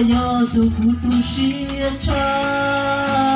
yog tus kuv tu siab tshaj.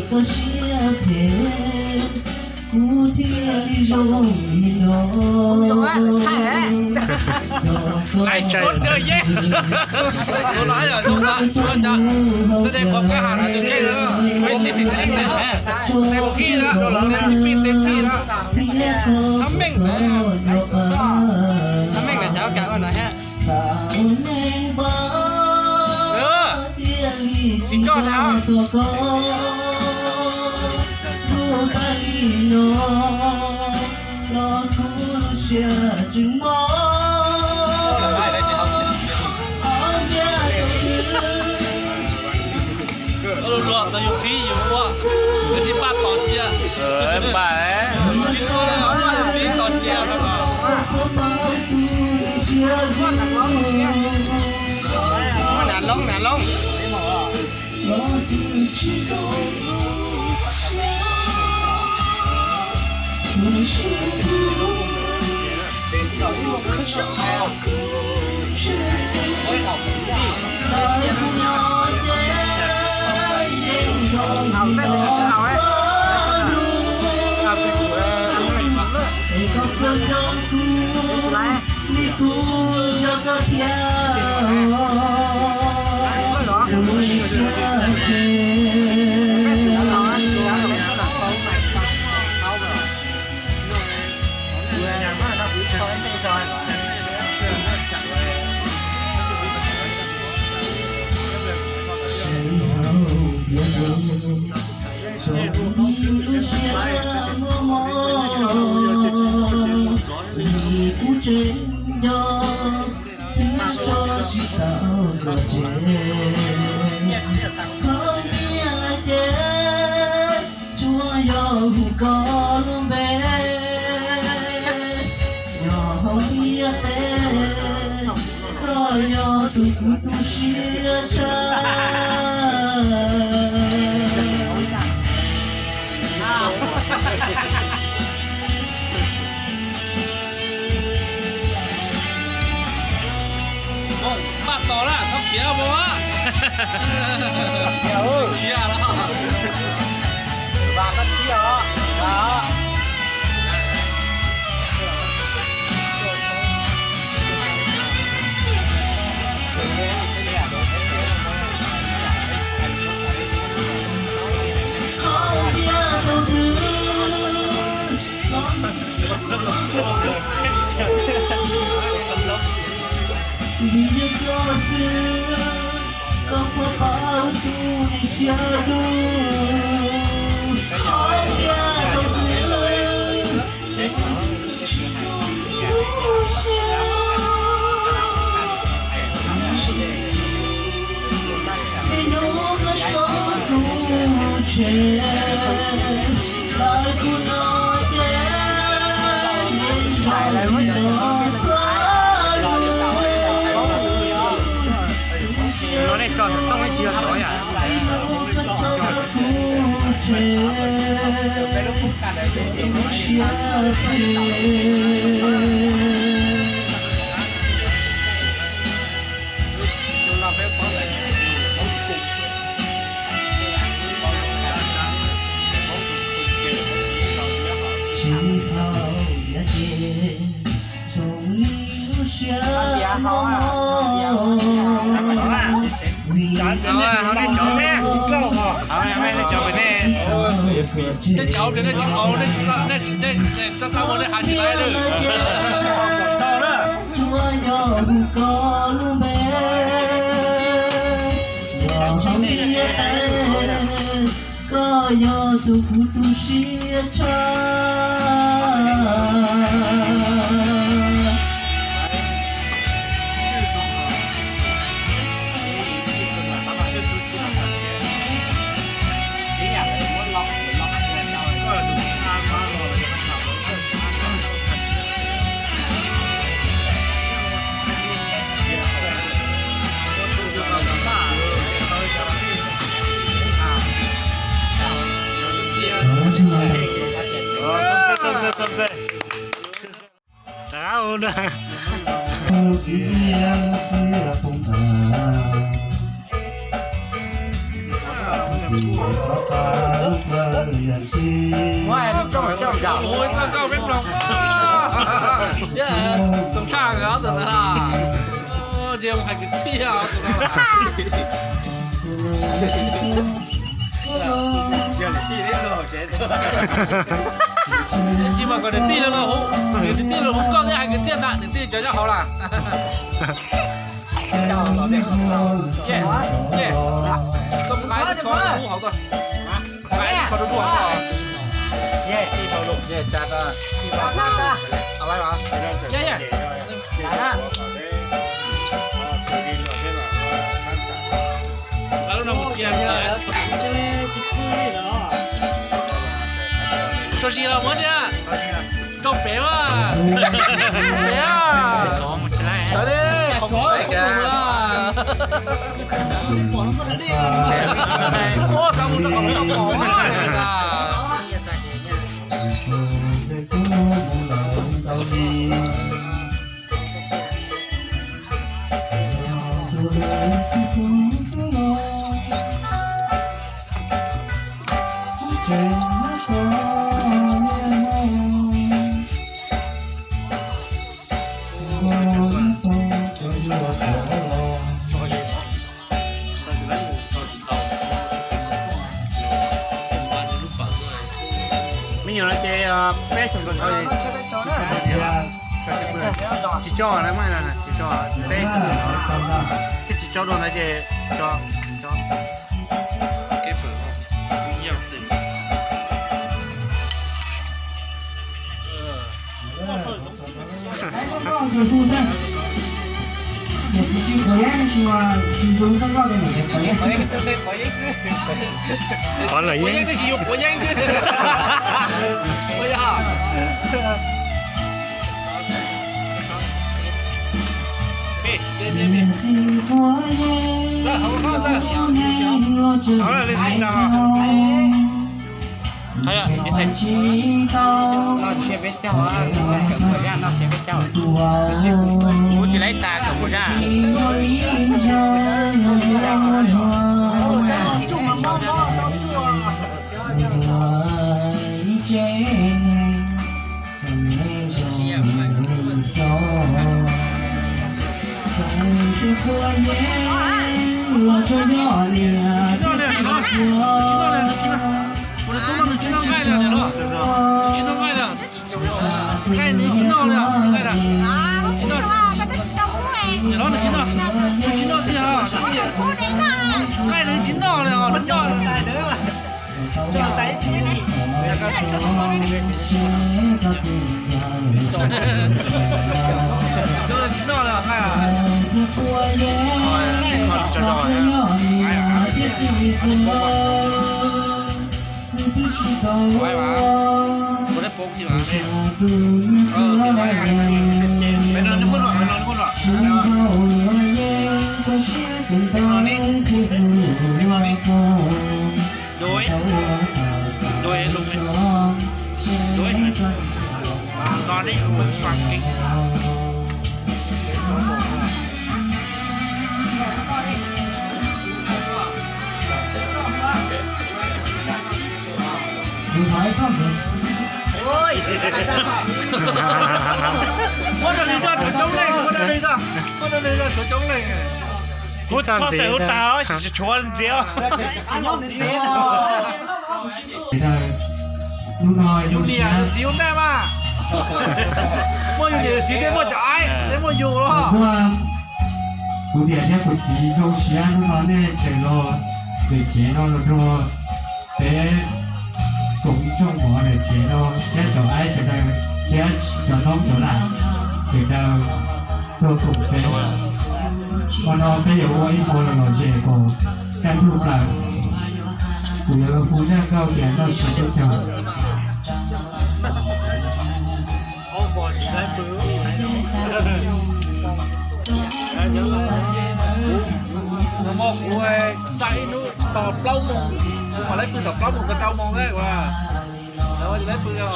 Koj siab phem, kuv thiaj li zoo li no. Ai, suav dawj yeb. Suav no yog zoo no, suav cov xwb de qhuav kab has no tus kheej no, tes mus khib no, tes txij pij tes txij no. Thab meej, thab meej na cov kam ua no thiab. Tsis coj na. Luag txog yus qhib yus ua, yus tsis paj tos cia. Paj, yus qhib ua, yus qhib tos cia no. Muaj nas loob, nas loob. Kuv tseem nco thiab tso tsis tau kom tseg. Koj niam ces tsuas yog hu koj lub npe nyob hauv ntiaj teb. Koj yog tus kuv tu siab tshaj. Maj tos na, txhob khiav mus. Khiav los. Vas koj txib os, vas os. Vim yog koj xwb, koj puas paub tus neeg siab dub, qhov tiag rau twg. Tsis zoo hnub koj so kuv tseg, lawv kuv no ces yeej zoo li no xwb. No nej tso xov tooj nej tsis yog cov yam. Tsis tau yam ces zoo li lub siab hlob, vim nej cov nej, nej cov nej, Tej cov hauv plias nej tsis qaug, nej tsis txaj, nej tsis, nej txaj txaj muag nej hais tsis tau li. Tsuas yog hu koj lub npe, yog hauv ntiaj teb, koj yog tus kuv tu siab tshaj. Rov qab ua dua. Ua ib tsoom tsoom zam ua ib txoj nkauj peb mloog. Txaus tshaj nkawd ob tug ntawd. Tsis hais kwv txhiaj os. Tsis mas kom niam tij los, niam tij los hu koj thiab hais kwv txhiaj ntag, niam tij cov nyob hauv lawm. Koj mus nqa ib lub tsho rau hauv tuaj. Nqa ib lub tsho rau hauv tuaj. Tso zis los muab tsi, rau pem mas. Pem a. Tawm li, qhov muag pem a. Ua xav mus rau qhov muag rau pom. Me nyuam no ces peb xyoo tau tsis tso na, tsis tso, peb twb tsis tso dua ntawd ces tso, tso. Qhov lawm yeeb. Kuv tsis laib tas kom kuv zaj. Nqaij nws tsis noj nqaij li, nqaij na. Nws tsis noj, nws tsis noj tiag, nqaij nws tsis noj li os, nws noj. Nws tsis noj li os, nqaij. Kuv txhob txawm hu tas, tshuav ntxiv. Hnub no yus niam yus txiv ua ntej mas, muaj yus niam yus txiv thiaj muaj cov aib, thiaj muaj yus los. Kuv niam thiab kuv txiv zoo siab hnub no nej tseem los lawm tsev no los nrog peb koom ib rooj mov lawm tsev no thiab cov aib sawv daws thiab cov noob cov lam sawv daws tuaj koom peb. Hmo no peb yuav ua ib hmo lom zem kom kaj ntug plaws. Kuv yuav los hu zaj nkauj tias noj siav tuaj caug. Nag hmo kuv xa ib hnub txog plaub moos, kuv mam li pw thaum plaub moos txog rau moos thiab.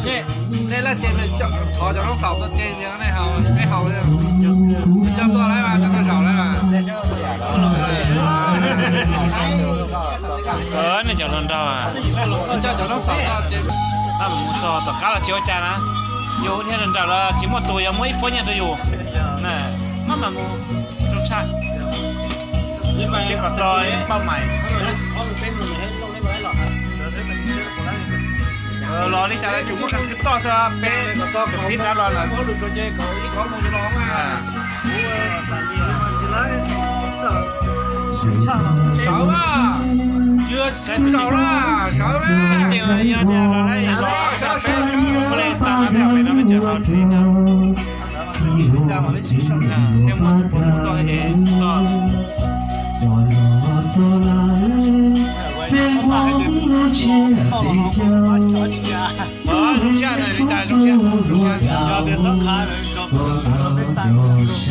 Nej, nej laj ces thov cov noob xaum tuaj ces nej haus, nej haus, coj tuaj lawm mas, coj tuaj zaum lawm mas. Nej cov hluas nraug, coj cov noob xaum tuaj ces, mus txog tom qab los tsis ua cas na, yus thiaj hluas nraug los tsis muaj tus yuav muab ib puab nyiaj rau yus. Maj mam mus, zoo tshaj. Ces kom txog pauj mais. Los li cas los tsuas muaj kas xwb toj xwb, peb kom txog kom pib tab los lawm. Sawv na, sawv na, sawv na. Yog tias los lawm, sawv, sawv, sawv, sawv, sawv, sawv. Tej muaj tus puav mus toj ces toj. Zoo siab na, li cas zoo siab, zoo siab. Zoo siab, zoo siab. Los lawm los,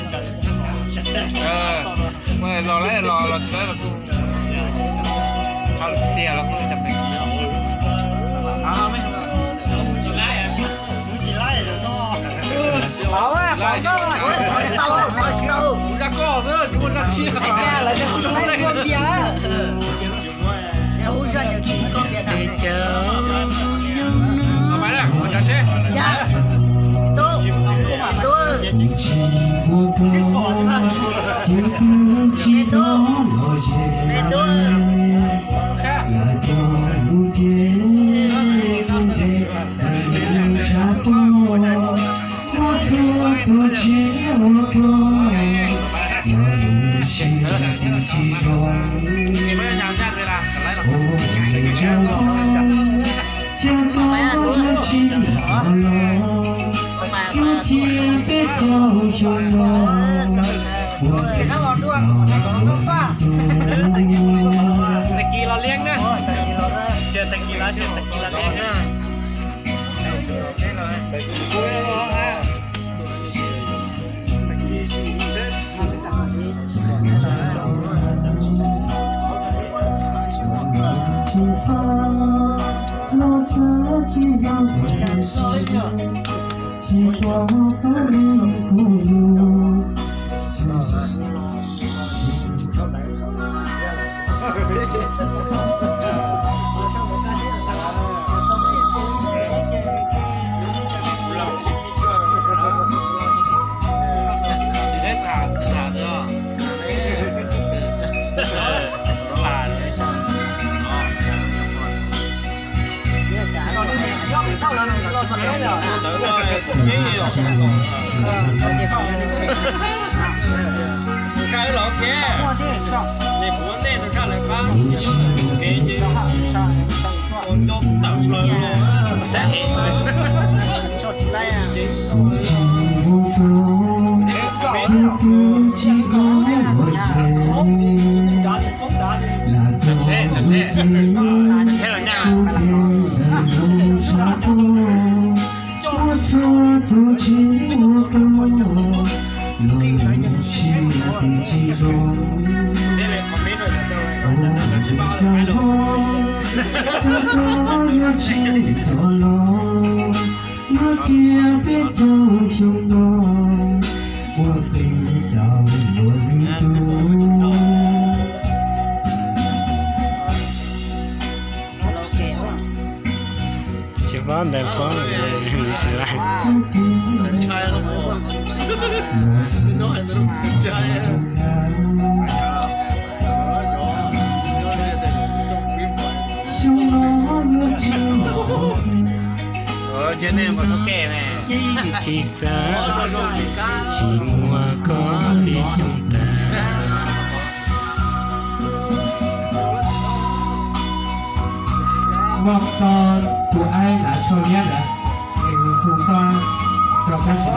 los tsis lawm los kuj, qhov tiag los kuj cov pem. Kuv zaj koj xwb, tsis muaj zaj tshiab. Tag kis los liab na. Tag kis los, tag kis los liab na. Ntawd no kuj kev los kev, nej puav nej rau sab lawv qab kev ces ua nco tawm plaws los. Yuav cia peb caug xyoo no ua qee tau yuav lwm tus. Poob tsis laij. Tsis xav, tsis muaj koj li xyoo tag. Muaj txog tus aib lav tsho liab lawm, es mus hu txog rau kab sib.